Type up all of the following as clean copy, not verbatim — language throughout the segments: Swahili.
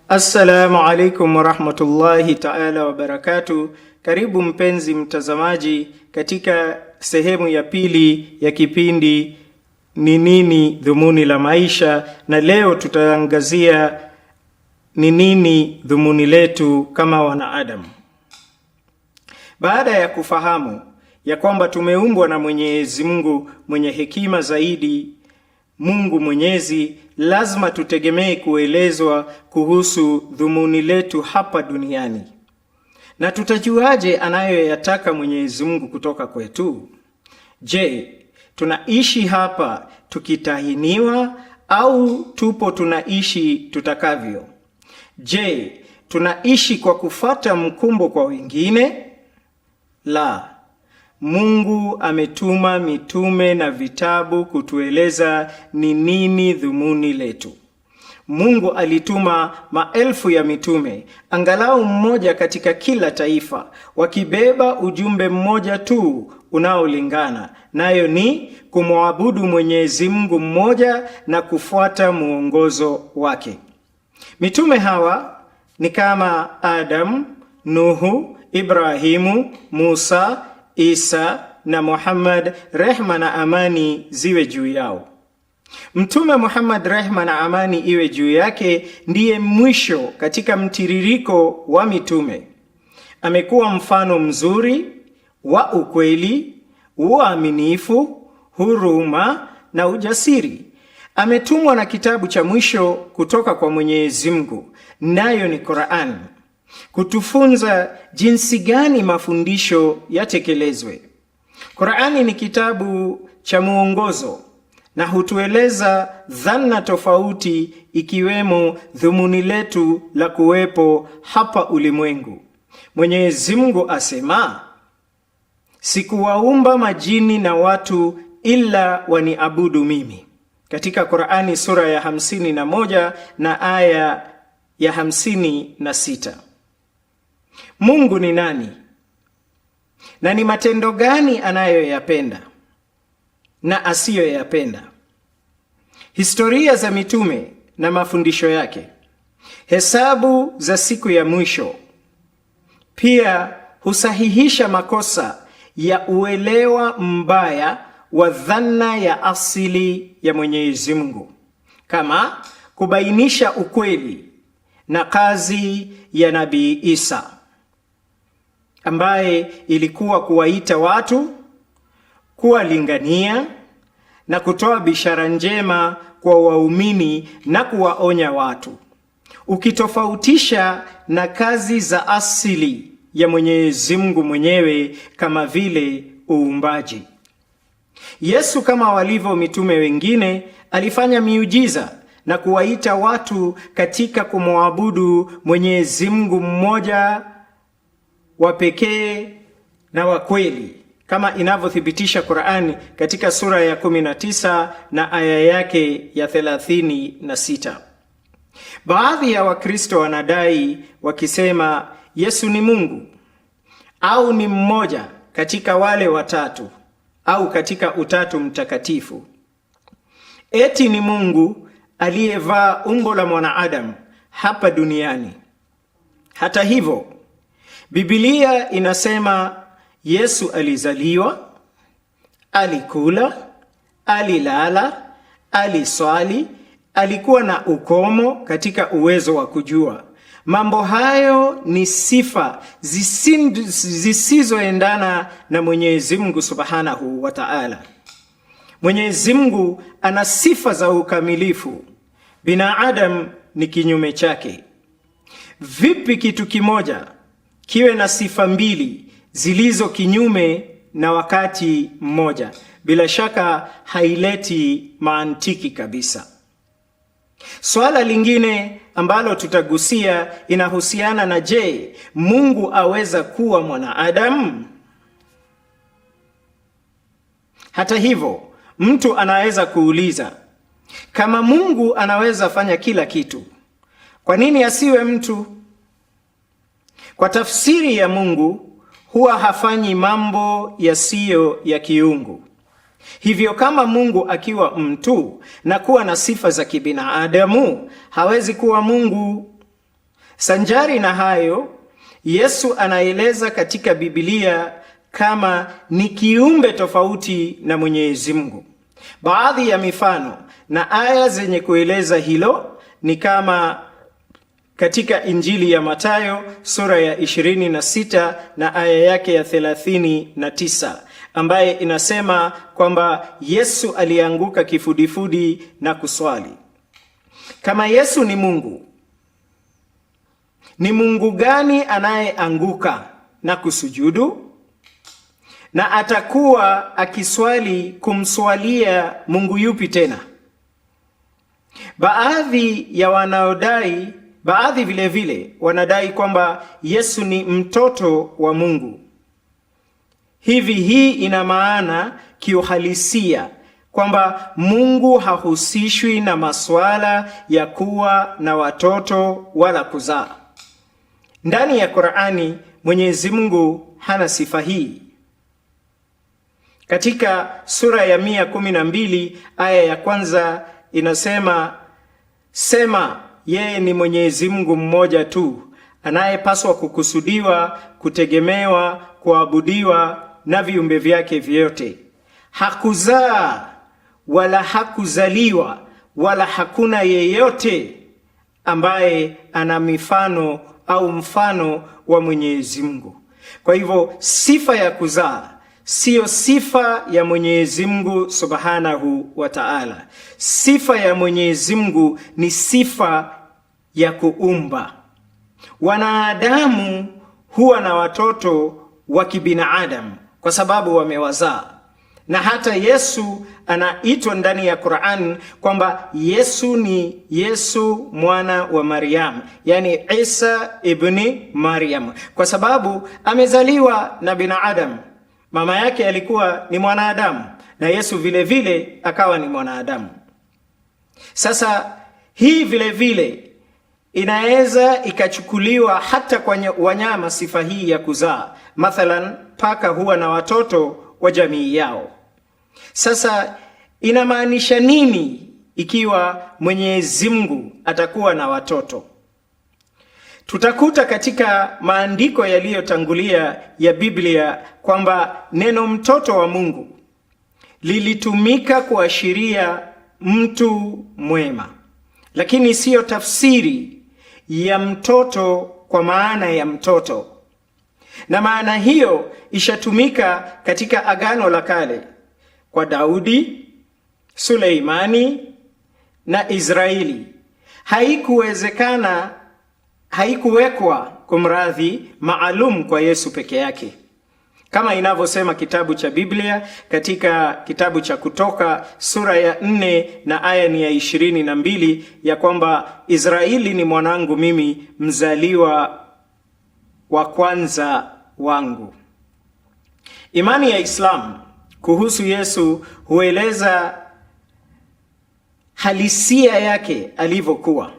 Assalamu alaikum warahmatullahi taala wabarakatuh. Karibu mpenzi mtazamaji katika sehemu ya pili ya kipindi ni nini dhumuni la maisha, na leo tutaangazia ni nini dhumuni letu kama wanaadamu. Baada ya kufahamu ya kwamba tumeumbwa na Mwenyezi Mungu mwenye hekima zaidi, Mungu Mwenyezi, lazima tutegemee kuelezwa kuhusu dhumuni letu hapa duniani. Na tutajuaje anayoyataka Mwenyezi Mungu kutoka kwetu? Je, tunaishi hapa tukitahiniwa au tupo tunaishi tutakavyo? Je, tunaishi kwa kufata mkumbo kwa wengine? La. Mungu ametuma mitume na vitabu kutueleza ni nini dhumuni letu. Mungu alituma maelfu ya mitume, angalau mmoja katika kila taifa, wakibeba ujumbe mmoja tu unaolingana, nayo ni kumwabudu Mwenyezi Mungu mmoja na kufuata muongozo wake. Mitume hawa ni kama Adam, Nuhu, Ibrahimu, Musa, Isa na Muhammad, rehma na amani ziwe juu yao. Mtume Muhammad, rehma na amani iwe juu yake, ndiye mwisho katika mtiririko wa mitume. Amekuwa mfano mzuri wa ukweli, uaminifu, huruma na ujasiri. Ametumwa na kitabu cha mwisho kutoka kwa Mwenyezi Mungu, nayo ni Qur'an, kutufunza jinsi gani mafundisho yatekelezwe. Qur'ani ni kitabu cha muongozo na hutueleza dhana tofauti ikiwemo dhumuni letu la kuwepo hapa ulimwengu. Mwenyezi Mungu asema, sikuwaumba majini na watu ila waniabudu mimi, katika Qur'ani sura ya 51 na aya ya 56. Mungu ni nani na ni matendo gani anayoyapenda na asiyoyapenda? Historia za mitume na mafundisho yake, hesabu za siku ya mwisho, pia husahihisha makosa ya uelewa mbaya wa dhana ya asili ya Mwenyezi Mungu, kama kubainisha ukweli na kazi ya Nabii Isa ambaye ilikuwa kuwaita watu, kuwalingania na kutoa bishara njema kwa waumini na kuwaonya watu, ukitofautisha na kazi za asili ya Mwenyezi Mungu mwenyewe kama vile uumbaji. Yesu, kama walivyo mitume wengine, alifanya miujiza na kuwaita watu katika kumwabudu Mwenyezi Mungu mmoja wa pekee na wa kweli kama inavyothibitisha Qur'ani katika sura ya 19 na aya yake ya 36. Baadhi ya Wakristo wanadai wakisema Yesu ni Mungu au ni mmoja katika wale watatu au katika Utatu Mtakatifu. Eti ni Mungu aliyevaa umbo la mwanadamu hapa duniani. Hata hivyo, Biblia inasema Yesu alizaliwa, alikula, alilala, aliswali, alikuwa na ukomo katika uwezo wa kujua. Mambo hayo ni sifa zisizoendana na Mwenyezi Mungu Subhanahu wa Ta'ala. Mwenyezi Mungu ana sifa za ukamilifu, binadamu ni kinyume chake. Vipi kitu kimoja kiwe na sifa mbili zilizo kinyume na wakati mmoja? Bila shaka haileti mantiki kabisa. Swala lingine ambalo tutagusia inahusiana na je, Mungu aweza kuwa mwanadamu? Hata hivyo, mtu anaweza kuuliza, kama Mungu anaweza fanya kila kitu, kwa nini asiwe mtu? Kwa tafsiri ya Mungu huwa hafanyi mambo yasiyo ya kiungu. Hivyo kama Mungu akiwa mtu na kuwa na sifa za kibinadamu, hawezi kuwa Mungu. Sanjari na hayo, Yesu anaeleza katika Biblia kama ni kiumbe tofauti na Mwenyezi Mungu. Baadhi ya mifano na aya zenye kueleza hilo ni kama katika Injili ya Mathayo sura ya 26 na aya yake ya 39 ambaye inasema kwamba Yesu alianguka kifudifudi na kuswali. Kama Yesu ni Mungu, ni Mungu gani anayeanguka na kusujudu? Na atakuwa akiswali kumswalia Mungu yupi tena? Baadhi ya wanaodai, baadhi vile vile wanadai kwamba Yesu ni mtoto wa Mungu. Hivi hii ina maana kiuhalisia kwamba Mungu hahusishwi na masuala ya kuwa na watoto wala kuzaa. Ndani ya Qur'ani, Mwenyezi Mungu hana sifa hii. Katika sura ya 112 aya ya kwanza inasema, sema yeye ni Mwenyezi Mungu mmoja tu anayepaswa kukusudiwa, kutegemewa, kuabudiwa na viumbe vyake vyote. Hakuzaa wala hakuzaliwa wala hakuna yeyote ambaye ana mifano au mfano wa Mwenyezi Mungu. Kwa hivyo sifa ya kuzaa siyo sifa ya Mwenyezi Mungu Subhanahu wa Ta'ala. Sifa ya Mwenyezi Mungu ni sifa ya kuumba. Wanadamu huwa na watoto wa kibinadamu kwa sababu wamewazaa, na hata Yesu anaitwa ndani ya Qur'an kwamba Yesu ni Yesu mwana wa Maryam, yani Isa ibni Maryam, kwa sababu amezaliwa na binadamu. Mama yake alikuwa ni mwanadamu na Yesu vile vile akawa ni mwanadamu. Sasa hii vile vile inaweza ikachukuliwa hata kwa wanyama, sifa hii ya kuzaa. Mathalan, paka huwa na watoto wa jamii yao. Sasa inamaanisha nini ikiwa Mwenyezi Mungu atakuwa na watoto? Tutakuta katika maandiko yaliyotangulia ya Biblia kwamba neno mtoto wa Mungu lilitumika kuashiria mtu mwema, lakini siyo tafsiri ya mtoto kwa maana ya mtoto. Na maana hiyo ishatumika katika Agano la Kale kwa Daudi, Suleimani na Israeli. Haikuwezekana, haikuwekwa kumradhi, maalum kwa Yesu peke yake, kama inavyosema kitabu cha Biblia katika kitabu cha Kutoka sura ya 4 na aya ni ya 22, ya kwamba Israeli ni mwanangu mimi, mzaliwa wa kwanza wangu. Imani ya Islamu kuhusu Yesu hueleza halisia yake alivyokuwa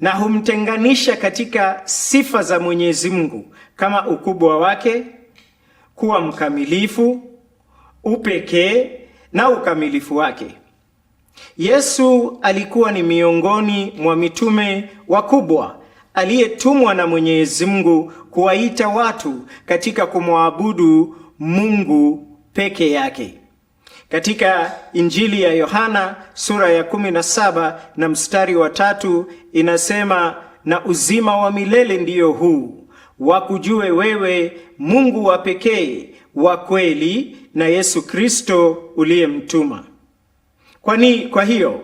na humtenganisha katika sifa za Mwenyezi Mungu kama ukubwa wake, kuwa mkamilifu, upekee na ukamilifu wake. Yesu alikuwa ni miongoni mwa mitume wakubwa aliyetumwa na Mwenyezi Mungu kuwaita watu katika kumwabudu Mungu peke yake. Katika Injili ya Yohana sura ya 17 na mstari wa 3 inasema, na uzima wa milele ndiyo huu, wakujue wewe Mungu wa pekee wa kweli na Yesu Kristo uliyemtuma. Kwa hiyo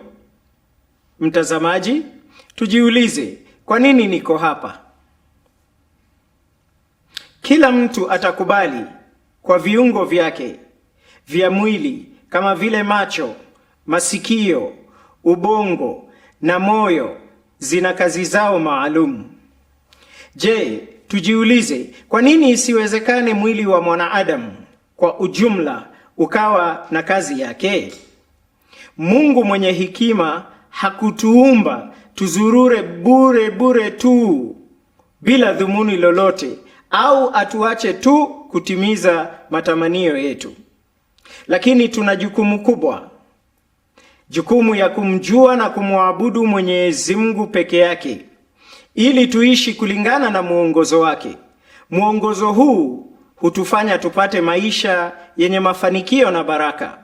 mtazamaji, tujiulize, kwa nini niko hapa? Kila mtu atakubali kwa viungo vyake vya mwili kama vile macho, masikio, ubongo na moyo zina kazi zao maalum. Je, tujiulize, kwa nini isiwezekane mwili wa mwanadamu kwa ujumla ukawa na kazi yake? Mungu mwenye hekima hakutuumba tuzurure bure bure tu bila dhumuni lolote, au atuache tu kutimiza matamanio yetu. Lakini tuna jukumu kubwa, jukumu ya kumjua na kumwabudu Mwenyezi Mungu peke yake. ili tuishi kulingana na mwongozo wake. Mwongozo huu hutufanya tupate maisha yenye mafanikio na baraka.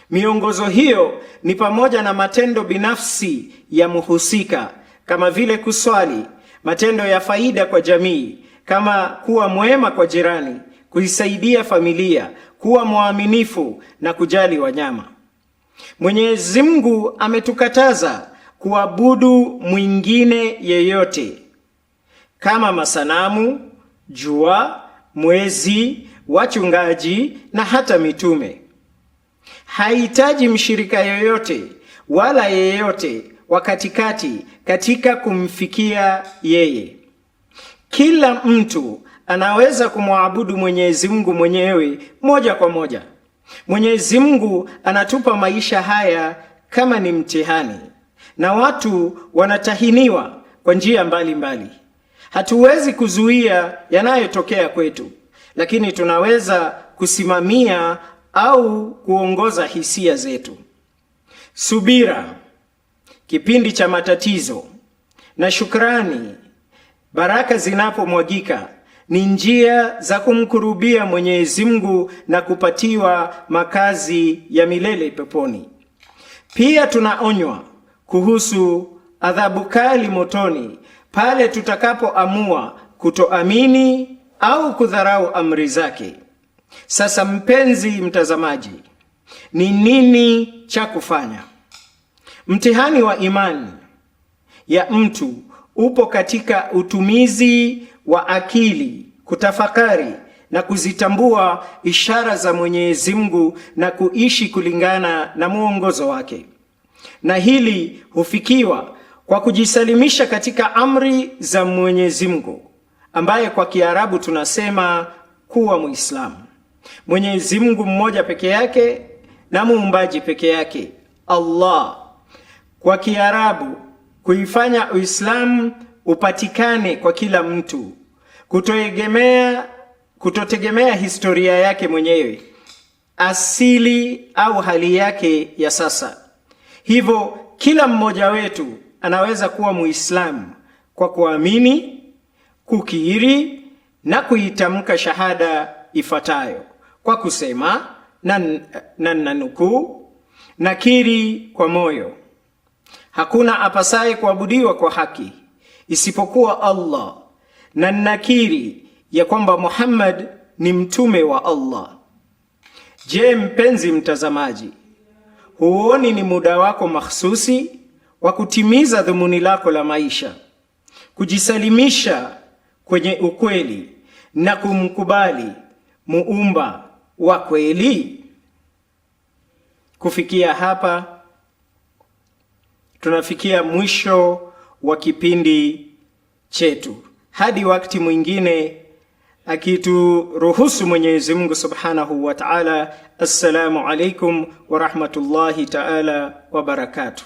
Miongozo hiyo ni pamoja na matendo binafsi ya mhusika kama vile kuswali, matendo ya faida kwa jamii kama kuwa mwema kwa jirani, kuisaidia familia, kuwa mwaminifu na kujali wanyama. Mwenyezi Mungu ametukataza kuabudu mwingine yeyote kama masanamu, jua, mwezi, wachungaji na hata mitume. Hahitaji mshirika yoyote wala yeyote wa katikati katika kumfikia yeye. Kila mtu anaweza kumwabudu Mwenyezi Mungu mwenyewe moja kwa moja. Mwenyezi Mungu anatupa maisha haya kama ni mtihani, na watu wanatahiniwa kwa njia mbalimbali. Hatuwezi kuzuia yanayotokea kwetu, lakini tunaweza kusimamia au kuongoza hisia zetu. Subira kipindi cha matatizo na shukrani, baraka zinapomwagika, ni njia za kumkurubia Mwenyezi Mungu na kupatiwa makazi ya milele peponi. Pia tunaonywa kuhusu adhabu kali motoni pale tutakapoamua kutoamini au kudharau amri zake. Sasa mpenzi mtazamaji, ni nini cha kufanya? Mtihani wa imani ya mtu upo katika utumizi wa akili kutafakari na kuzitambua ishara za Mwenyezi Mungu na kuishi kulingana na mwongozo wake, na hili hufikiwa kwa kujisalimisha katika amri za Mwenyezi Mungu ambaye kwa Kiarabu tunasema kuwa Muislamu. Mwenyezi Mungu mmoja peke yake na muumbaji peke yake Allah. Kwa Kiarabu kuifanya Uislamu upatikane kwa kila mtu, kutotegemea historia yake mwenyewe, asili au hali yake ya sasa. Hivyo kila mmoja wetu anaweza kuwa Muislamu kwa kuamini, kukiri na kuitamka shahada ifuatayo kwa kusema na nanukuu, nakiri kwa moyo, hakuna apasaye kuabudiwa kwa haki isipokuwa Allah, na nakiri ya kwamba Muhammad ni mtume wa Allah. Je, mpenzi mtazamaji, huoni ni muda wako mahsusi wa kutimiza dhumuni lako la maisha, kujisalimisha kwenye ukweli na kumkubali muumba wa kweli? Kufikia hapa tunafikia mwisho wa kipindi chetu. Hadi wakati mwingine akituruhusu Mwenyezi Mungu Subhanahu wa Ta'ala. Assalamu alaikum wa rahmatullahi ta'ala wa barakatuh.